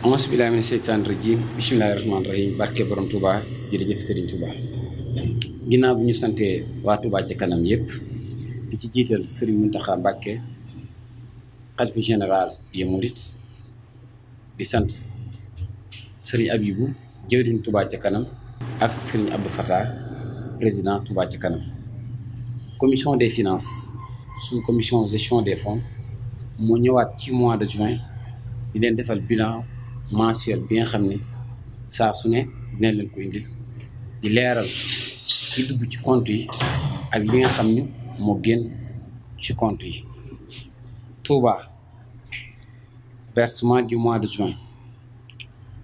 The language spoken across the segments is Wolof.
auzu billaahi mina seytaani rajiim bismillaahi rahmaani rahiim barke borom Touba jërëjëf Serigne Touba. ginnaaw bi ñu santee waa Touba ca kanam yépp di ci jiital Serigne Mountakha Mbacké xalifa général des mourides di sant Serigne Abibou jëwriñ Touba ca kanam ak Serigne Abdou Fatah président Touba ca kanam. commission des finances sous commission gestion des fonds moo ñëwaat ci mois de juin di leen defal bilan mensuel bi nga xam ne saa su ne dinañ leen ko indil di leeral ci dugg ci compte yi ak li nga xam ne moo génn ci compte yi. Touba versement du mois de juin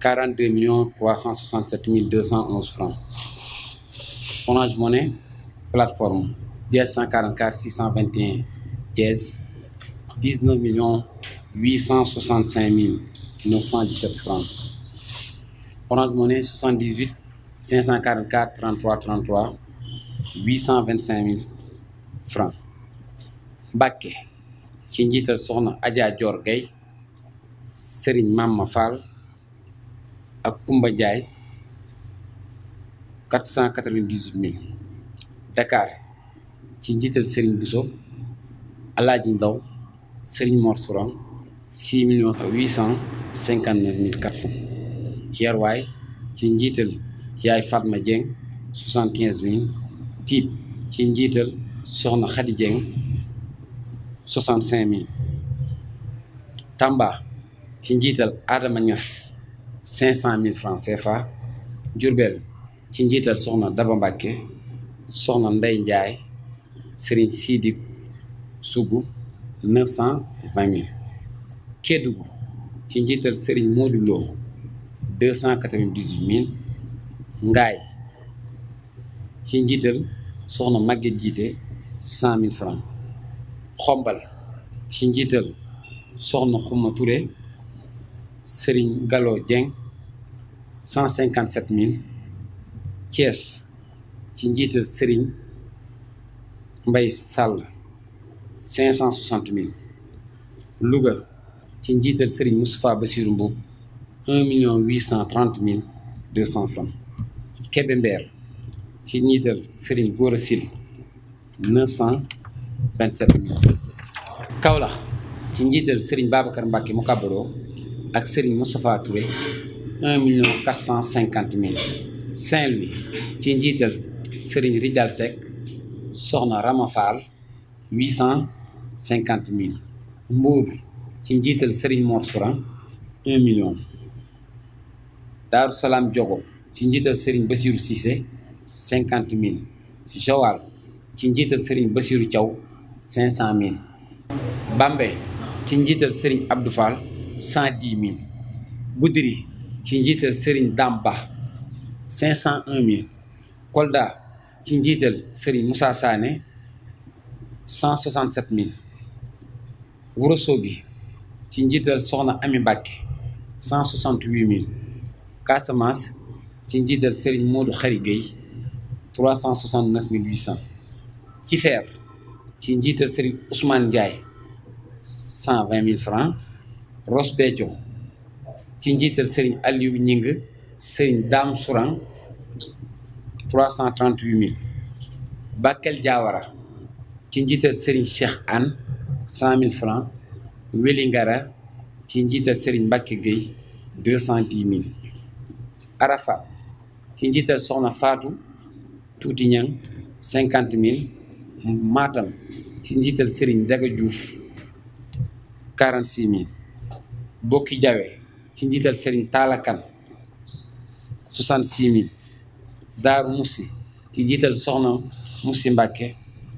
42 367 211 francs. Orange Money plateforme dièse 144 621 dièse 19 865 917 francs. Orange Money 78 544 33 33 825 000 francs. Mbacké ci njiital soxna Adja Dior Gueye Serigne Mama Fall ak Koumba Ndiaye 498 000. Dakar ci njiital Serigne Bousso Alaaji Ndaw Serigne Mor Sourang 6 859 400. Yarwaay ci njiital Yaay Fatma Dieng 75 000. Tiib ci njiital Soxna Khady Dieng 65 000. Tamba ci njiital Adama Niass 500 000 francs CFA. Diourbel ci njiital Soxna Daba Mbacké Soxna Ndey Ndiaye Serigne Sidi Sougou 920 000. Kédougou ci njiital Serigne Modou Lo 298 000. Ngaay ci njiital Soxna Maguette Djité 100 000 francs. Xombal ci njiital Soxna Xuma Touré Serigne Gallo Dieng 157 000. Thiès ci njiital Serigne Mbaye Sall 560 000. Louga ci njiital Serigne Moustapha Bassirou Mboub 1 830 200 francs. Kébémer ci njiital Serigne Gora Sil 927 000. Kaolack ci njiital Serigne Babacar Mbacké Mokabaro ak Serigne Moustapha Touré 1 450 000. Saint-Louis ci njiital Serigne Ridal Seck Soxna Rama Fall 850 000. Mbour ci njiital Serigne Mor Sourang 1 million. Daaru Salaam Diogo ci njiital Serigne Bassirou Cissé 50 000. Joal ci njiital Serigne Bassirou Thiaw 500 000. Bambey ci njiital Serigne Abdou Fall 110 000. Goudiri ci njiital Serigne Damba 501 000. Kolda ci njiital Serigne Moussa Sané 167 000. Ourossogui ci njiital Soxna Ami Mbacké 168 000. Casamance ci njiital Serigne Modou Khary Gueye 369 800. Kifeer ci njiital Serigne Ousmane Ndiaye 120 000 francs. Ross Béthio ci njiital Serigne Aliou Gningue Serigne Dame Sourang 338 000. Bakel Diawara ci njiital Serigne Cheikh Anne 100 000 francs. Wélingara ci njiital Serigne Mbacké Gueye 210 000. Arafat ci njiital Soxna Fatou Tuuti Ñang 50 000. Matam ci njiital Serigne Daga Diouf 46 000. Bokki Jawe ci njiital Serigne Talla Kane 66 000. Daaru Moussi ci njiital Soxna Moussi Mbacké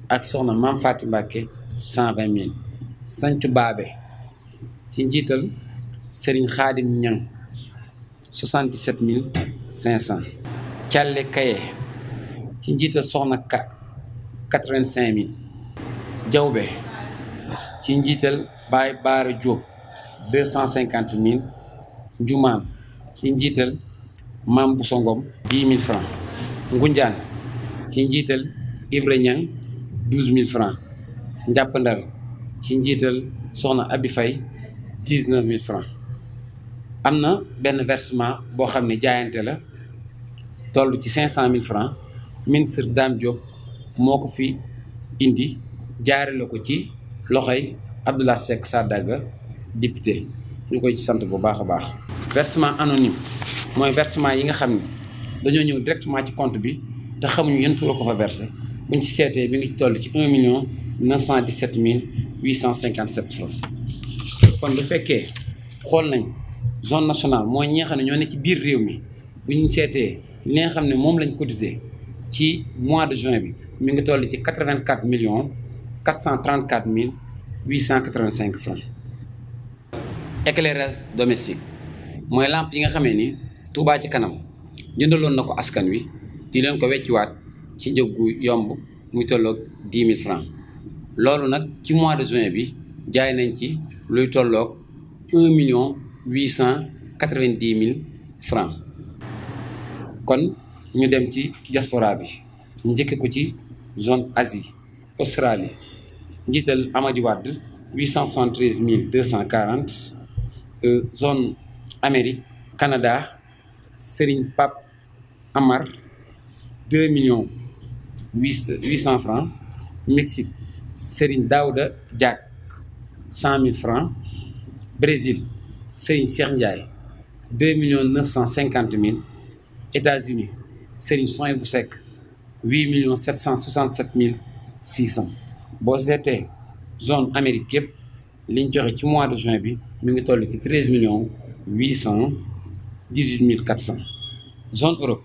ak Soxna Mam Fati Mbacké 120 000. Sancu Baabe ci njiital Serigne Khadim Ñang 77 500. Thialé Kaye ci njiital Soxna Ka 85 000. Diawbe ci njiital Baye Baara Diop 250 000. Njumaan ci njiital Mam Bousso Ngom 10 000 francs. Ngunjaan ci njiital Ibra Ñang 12 000 francs. Njàppandal ci njiital Soxna Abi Faye 19 000 francs. am na benn versement boo xam ne jaayante la toll ci 500 000 francs ministre Dame Diop moo ko fi indi jaare la ko ci loxoy Abdoulaye Seck Sadaga député ñu koy sant bu baax a baax. versement anonyme mooy versement yi nga xam ne dañoo ñëw directement ci compte bi te xamuñu yan tuura ko fa versé buñ ci seetee bi ngi ci toll ci 1 917 857 francs. kon bu fekkee xool nañ zone nationale mooy ñi nga xam ne ñoo ne ci biir réew mi bu ñu seetee li nga xam ne moom lañ cotisé ci mois de juin bi mi ngi toll ci 84 434 885 francs. éclairage domestique mooy lampe yi nga xamee ni Touba ci kanam jëndaloon na ko askan wi di leen ko wecciwaat ci njëg gu yomb muy tolloog 10 000 francs. loolu nag ci mois de juin bi jaay nañ ci luy tolloog 1 890 000 francs. kon ñu dem ci diaspora bi njëkke ko ci zone Asie Australie njiital Amady Wade 873 240. zone Amérique Canada Serigne Pape Amar 2 800 francs. Mexique Serigne Daouda Diak 100 000 francs. Brésil Serigne Cheikh Ndiaye 2 950 000. États-Unis Serigne Sohaibou Seck 8 767 600. boo seetee zone Amérique yëpp liñ joxe ci mois de juin bi mi ngi toll ci 13 818 400. zone Europe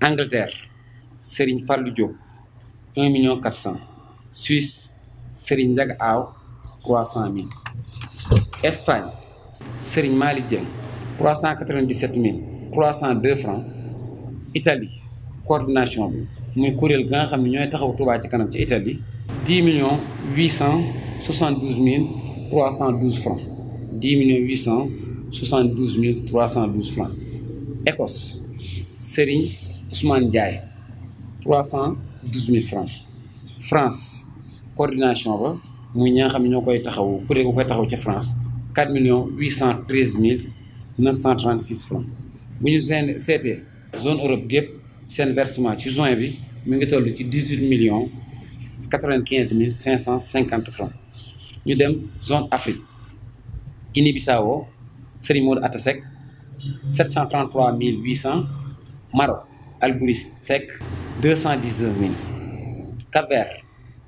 Angleterre Serigne Fallou Diop 1 400 000. Suisse Serigne Ndiaga Aw 300 000. Espagne Serigne Mali Dieng 397 302 francs. Italie coordination bi muy kuréel ga nga xam ne ñooy taxaw Touba ci kanam ci Italie 10 872 312 francs. 10 872 312 francs. Écosse Serigne Ousmane Ndiaye 312 000 francs. France coordination ba muy ñi nga xam ne ñoo koy taxaw kuréel gu koy taxaw ci France 4 813 936 francs. bu ñu seetee zone Europe gépp seen versement ci juin bi mi ngi toll ci 18 95 550 francs. ñu dem zone Afrique Guinée-Bissau Serigne Modou Atta Seck 733 800. Maroc Albouris Seck 219 000. Cap-Vert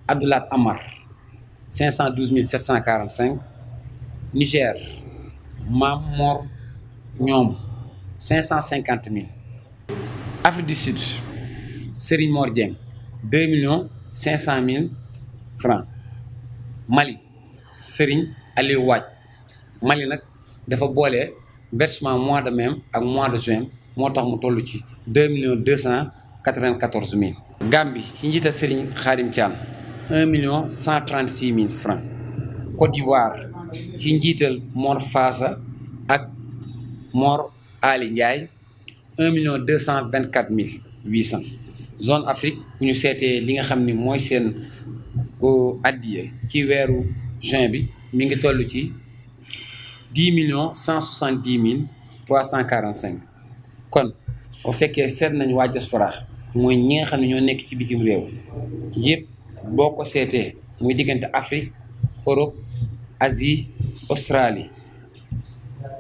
Abdoulaye Amar 512 745. Niger Mam Mor ñoom 550 000. Afrique du Sud Serigne Mor Dieng 2 500 000 francs. Mali Serigne Aliou Waaj Mali nag dafa boole versement mois de mai ak mois de juin moo tax mu toll ci 2 294 000. Gambie ci njiital Serigne Khadim Thiam 1 136 000 francs. Côte d'Ivoire ci njiital Mor Fassa ak Mor Ali Ndiaye 1 224 800. zone Afrique bu ñu seetee li nga xam ni mooy seen addiye ci weeru juin bi mi ngi toll ci 10 170 345. kon bu fekkee seet nañ waa diaspora mooy ñi nga xam ne ñoo nekk ci bitim réew yëpp boo ko seetee muy diggante Afrique Europe Asie Australie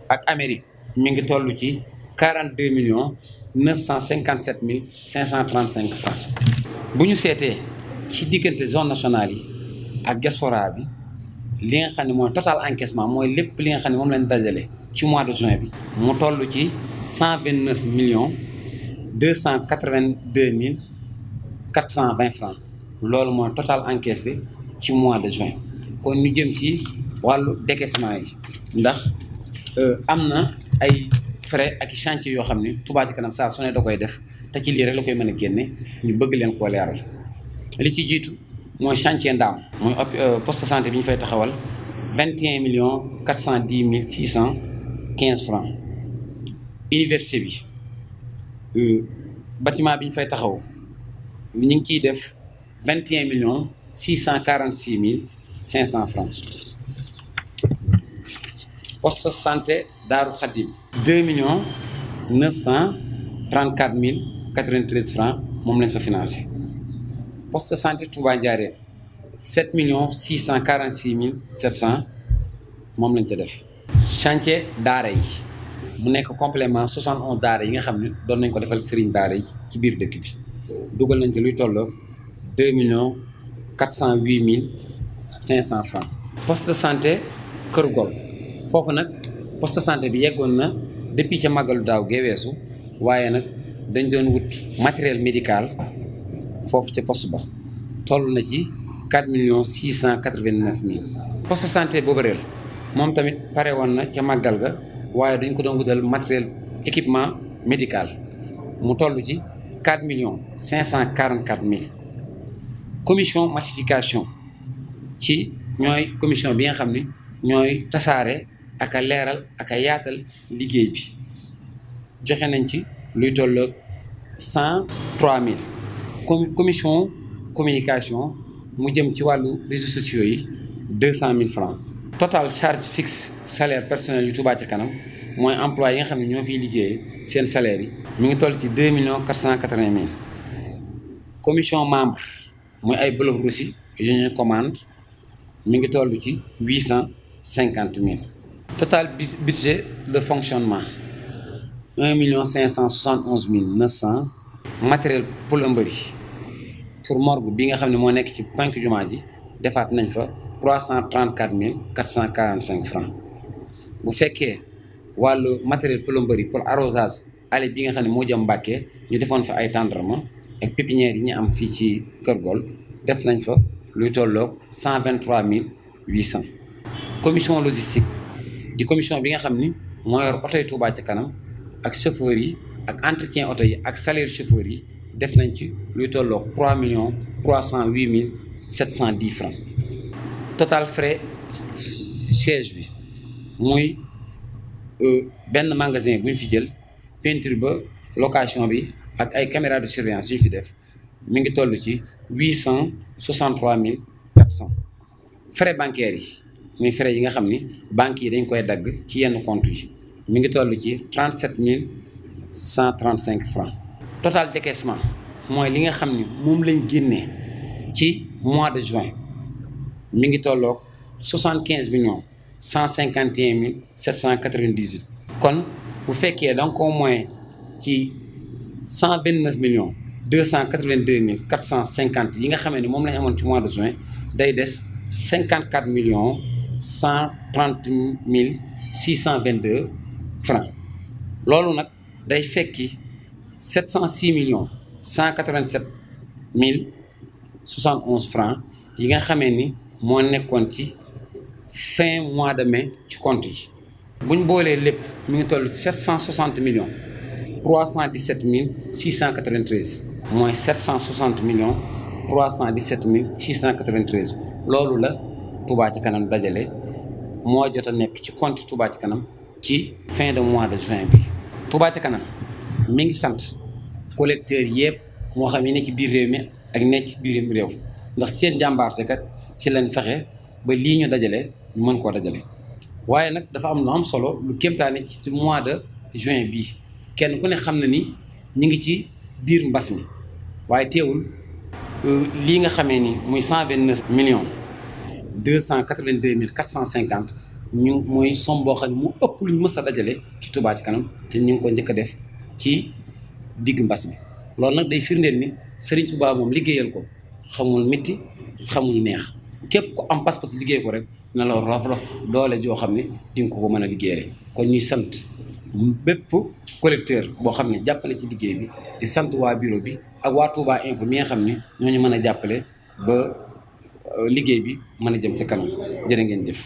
ak Amérique mi ngi toll ci 42 957 535 francs. bu ñu seetee ci diggante zone nationale yi ak diaspora bi li nga xam ne mooy total encaissement mooy lépp li nga xam ne moom lañ dajale ci mois de juin bi mu toll ci 129 282 420 francs. loolu mooy total encaissé ci mois de juin. kon ñu jëm ci wàllu décaissement yi ndax am na ay frais ak chantier yoo xam ne Touba ci kanam saa su ne da koy def te ci lii rek la koy mën a génne ñu bëgg leen koo leeral. li ci jiitu mooy chantier Ndaam mooy poste de santé bi ñu fay taxawal 21 410 615 francs. université bi bâtiment bi ñu fay taxaw ñu ngi ciy def 21 646 500 francs. poste de santé Daaru Xadim 2 934 francs moom lañ fa financé. poste de santé Touba Ndiarène 7 646 moom lañ ca def. chantier daara yi mu nekk complément 71 daara yi nga xam ne doon nañ ko defal sëriñ daara yi ci biir dëkk bi dugal nañ ci luy tolloog 2 408 500 francs. poste de santé Kër Gol foofu nag poste de santé bi yeggoon na depuis ca màggalu daaw gee weesu waaye nag dañ doon wut matériel médical foofu ca poste ba toll na ci 4 689 000. poste de santé boobu réel moom tamit pare woon na ca màggal ga waaye dañ ko doon wutal matériel équipement médical mu toll ci 4 544 000. commission massification ci ñooy commission bi nga xam ne ñooy tasaare ak a leeral ak a yaatal liggéey bi joxe nañ ci luy tolloog 103 000. commission communication mu jëm ci wàllu réseaux sociaux yi 200 000 francs. total charge fixe salaire personnel yu Touba ca kanam mooy emploi yi nga xam ne ñoo fiy liggéeyee seen salaire yi mi ngi toll ci 2 480 000. commission membre mooy ay bloc reçu yu ñu commande mi ngi toll ci 850 000. total budget de fonctionnement 1 571 900. matériel plomberie pour morgue bi nga xam ne moo nekk ci penku jumaa ji defaat nañ fa 334 445 francs. bu fekkee wàllu matériel plomberie pour arrosage allée bi nga xam ne moo jëm Mbàkke ñu defoon fa ay tendrement ak pépinière yi ñu am fii ci Kër Gol def nañ fa luy tolloog 123 800. commission logistique di commission bi nga xam ni moo yor oto yi Touba ca kanam ak chauffeurs yi ak entretien oto yi ak salaire chauffeurs yi def nañ ci luy tolloog 3 308 710 francs. total frais siège bi muy benn magasin bu ñu fi jël peinture ba location bi ak ay caméra de surveillance yu ñu fi def mi ngi toll ci 863 400. frais bancaires yi muy frais yi nga xam ni banques yi dañ koy dagg ci yenn compte yi mi ngi toll ci 37 135 francs. total décaissement mooy li nga xam ni moom lañ génnee ci mois de juin mi ngi tolloog 75 151 798. kon bu fekkee da nga ko moyen ci 129 282 450 yi nga xamee ni moom lañ amoon ci mois de juin day des 54 130 622 francs. loolu nag day fekki 706 187 071 francs yi nga xamee ni moo nekkoon ci fin mois de mai ci compte yi. buñ boolee lépp mi ngi toll 760 317 693 mooy 760 317 693 loolu la Touba ca kanam dajale moo jot a nekk ci compte Touba ca kanam ci fin de mois de juin bi. Touba ca kanam mi ngi sant collecteurs yëpp moo xam yi nekk ci biir réew mi ak nekk ci biir réew ndax seen jàmbaarte kat ci lañ fexe ba lii ñu dajale ñu mën koo dajale. waaye nag dafa am lu am solo lu kéemtaane ci mois de juin bii kenn ku ne xam na ni ñu ngi ci biir mbas mi waaye teewul lii nga xamee ni muy 129 282 450 ñu mooy somme boo xam ne mu ëpp luñ mës a dajale ci Touba ci kanam te ñu ngi ko njëkk a def ci digg mbas mi. loolu nag day firndeel ni Serigne Touba moom liggéeyal ko xamul métti xamul neex képp ku am pas-pas liggéey ko rek na la rof doole joo xam ne di nga ko mën a liggéeyale. kon ñuy sant bépp collecteur boo xam ne jàppale ci liggéey bi di sant waa bureau bi ak waa Touba Info mi nga xam ne ñooñu mën a jàppale ba liggéey bi mën a jëm ca kanam jërë ngeen jëf.